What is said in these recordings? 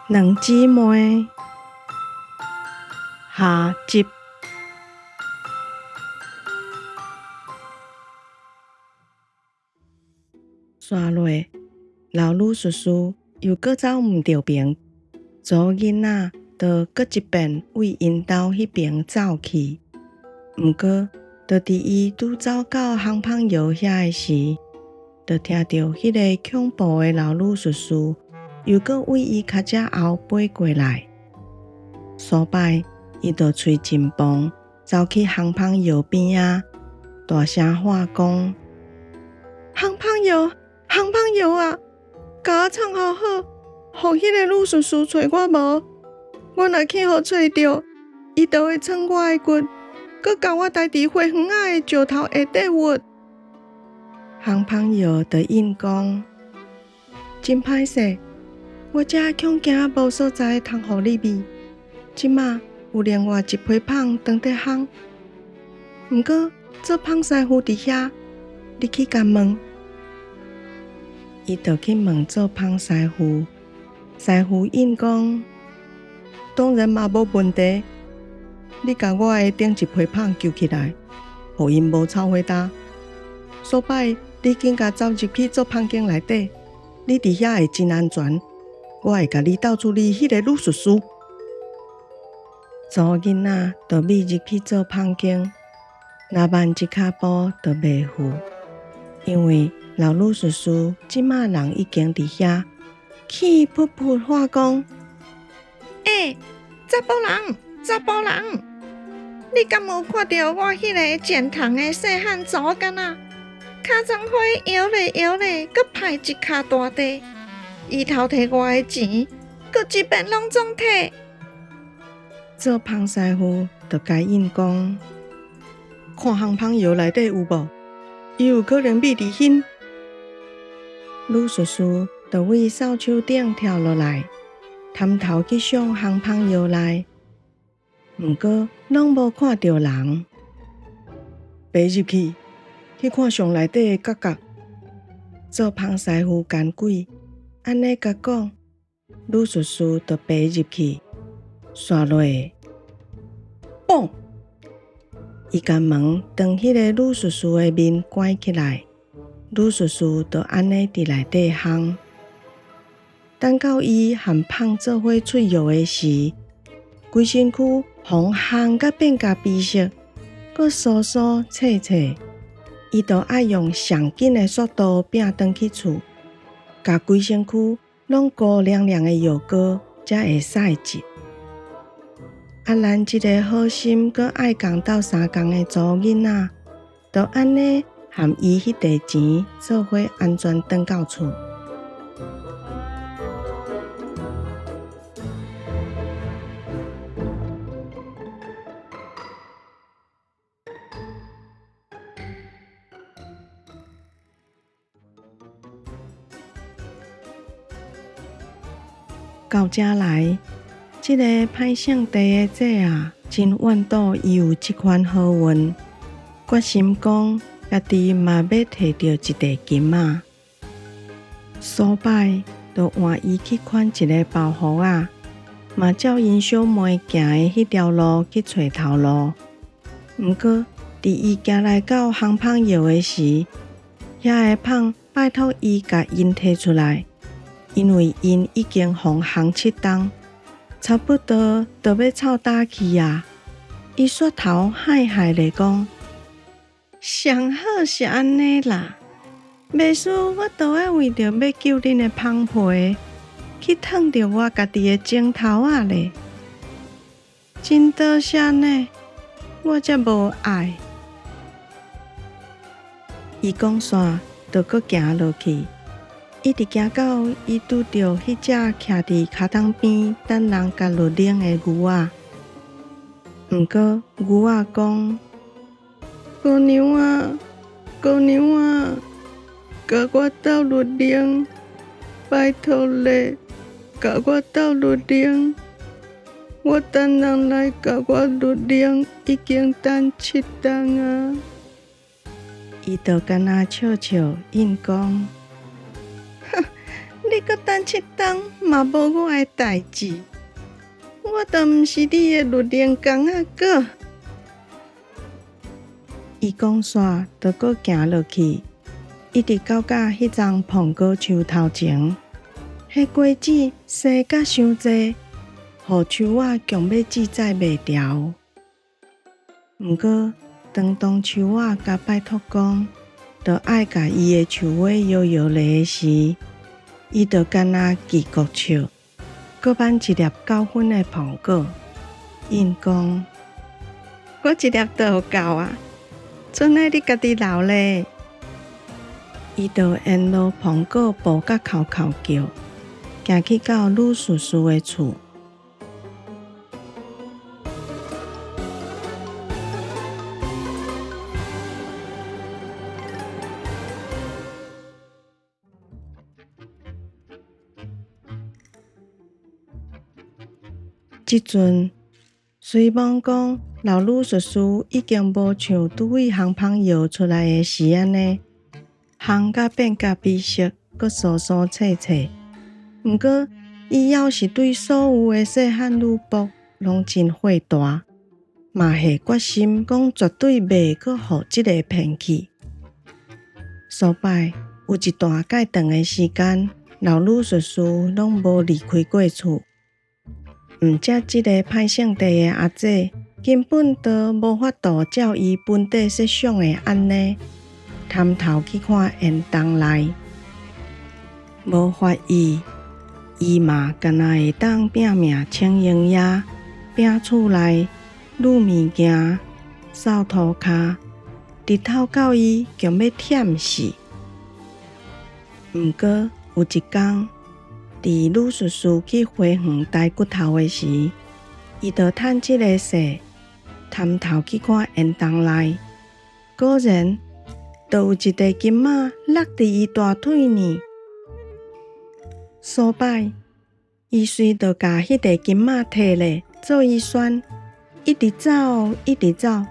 兩姊妹下集。煞落，老女術士又閣走毋著爿，查某囡仔就閣一遍為𪜶兜彼爿走去。毋過，就佇伊拄走到烘麭窯遐的時，就聽著彼个恐怖的老女術士又閣為伊跤脊後飛過來。數擺，伊就揣真磅走去烘麭窯邊仔，大聲喊講：烘麭窯，烘麭窯啊！共我創好好，予彼个女術士揣我無？我若去予揣著，伊就會創我的骨，閣共我刣佇花園仔的石頭下底煜。烘麭窯就應講：真歹勢，我遮恐驚無所在通予你覕。這馬有另外一批麭當佇烘，毋過做麭師傅佇遐，你去共問。伊就去問做麭師傅，師傅應講：當然嘛無問題，你共我的頂一批麭救起來，予𪜶無臭火焦。數擺你緊共走入去做麭間內底，你佇遐會真安全，我會共你鬥處理彼個女術士。查某囡仔就覕入去做麭間，若慢一跤步就袂赴，因為老女術士這馬人已經佇遐，氣噗噗喊講：欸，查埔人，查埔人，你敢有看著我彼个剪蟲的細漢查某囡仔，尻鬃花搖咧搖咧，閣歹一跤大塊，伊偷提我的錢，閣一遍攏總提。做麭師傅就共應講，看烘麭窯內底有無？伊有可能覕佇彼。女術士就為掃帚頂跳落來，探頭去上烘麭窯內，毋過攏無看著人。爬入去，去看上內底的角角。做麭師傅見鬼，按呢共講，女術士就爬入去，煞落，嘣！伊共門當彼個女術士的面關起來，女術士就按呢佇內底烘。等到伊和麭做伙出藥的時，規身軀予烘甲變咖啡色，閣酥酥脆脆，伊就愛用上緊的速度拚轉去厝，共規身軀攏糊涼涼的藥膏，才會使入。啊，咱這个好心閣愛共鬥相共的查某囡仔，就按呢含伊彼塊錢做伙安全轉到厝。到遮來，這個歹性地的姐仔，真怨妒伊有這款好運，決心講家己嘛欲提著一塊金仔。數擺就換伊去牽一个包袱仔，嘛照𪜶小妹行的彼條路去揣頭路。毋過，佇伊行來到烘麭窯的時，遐个麭拜託伊共𪜶提出來，因為𪜶已經予烘7冬，差不多就欲臭焦去啊！伊煞頭害害咧講：上好是按呢啦，袂輸我都愛為著欲救恁的麭皮，去燙著我家己的指頭仔咧。真多謝呢，我才無愛。伊講煞，就閣行落去，一直行到伊拄著彼隻徛佇跤桶邊等人共落奶的牛仔。毋過牛仔講：姑娘啊，姑娘啊，共我鬥落奶，拜託咧，共我鬥落奶。我等人來共我落奶，已經等7冬啊。伊就干焦笑笑應講：哼，你閣等7冬嘛無我的代誌，我就毋是你的律靈工仔閣。伊講煞，就閣行落去，一直到甲彼叢蘋果樹頭前，彼果子生甲傷濟，予樹仔強欲志在袂牢。毋過，當當樹仔共拜託講，著愛共伊的樹尾搖搖咧時，伊就干焦叽咕笑，閣挽一粒9分的蘋果，應講：我一粒就有夠啊！賰愛你家己留咧。伊就沿路蘋果步甲哭哭叫，行去到呂術士的厝。這陣雖罔講老呂術士已經無像拄位烘香藥出來的時按呢，烘甲變咖啡色，閣酥酥脆脆。毋過伊猶是對所有的細漢女僕攏真火大，嘛下決心講絕對袂閣予這个騙去。數擺有一段蓋長的時間，老呂術士攏無離開過厝。毋才這个歹性地的阿姐根本就無法度照伊本底設想的按呢，探頭去看煙囱內，無發意，伊嘛干焦會當拼命請營業，拚厝內擄物件，掃塗跤，直透到伊強欲忝死。毋過有一工，佇呂術士去花園抬骨頭的時，伊就趁這个勢，探頭去看煙囱內，果然，就有一塊金仔落佇伊大腿呢。數擺，伊隨就共彼塊金仔提咧，做伊旋，一直走，一直走，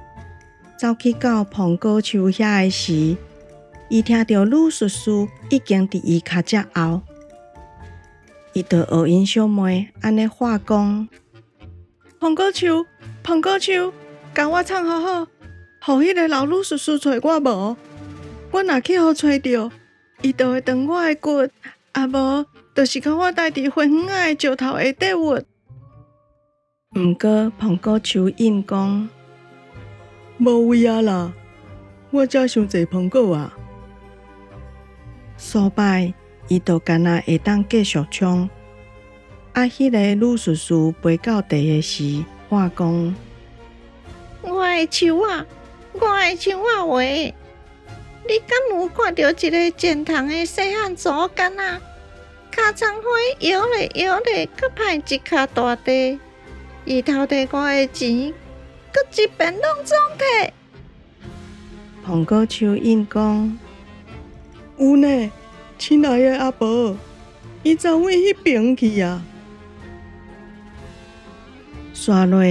走去到蘋果樹遐的時，伊聽著呂術士已經佇伊跤脊後。伊就學𪜶小妹按呢喊講：蘋果樹，蘋果樹，共我藏好好，予彼个老呂術士揣我無？我若去予揣著，伊就會斷我的骨，啊無，就是共我刣佇花園仔的石頭下底挖。毋過蘋果樹應講：無位啊啦，我遮傷濟蘋果啊。數擺。伊就干焦會當繼續衝。啊，彼个呂術士飛到地的時，喊講：我的樹仔，我的樹仔喂，你敢有看著一个前窗的細漢查某囡仔，尻蔥花搖咧搖咧，閣歹一跤大塊，伊偷提我的錢，閣一遍攏總提。蘋果樹應講：有呢。親愛的阿婆，伊走位彼爿去啊！煞落，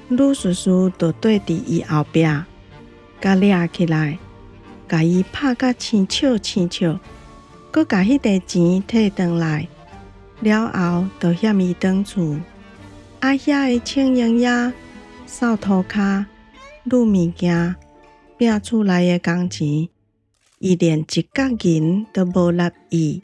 呂術士就綴佇伊後壁，共掠起來，共伊拍甲青笑青笑，閣共彼塊錢提轉來，了後就嫌伊轉厝。啊，遐的請營業、掃塗跤、擄物件、拚厝內的工錢。伊連一角銀都無納伊。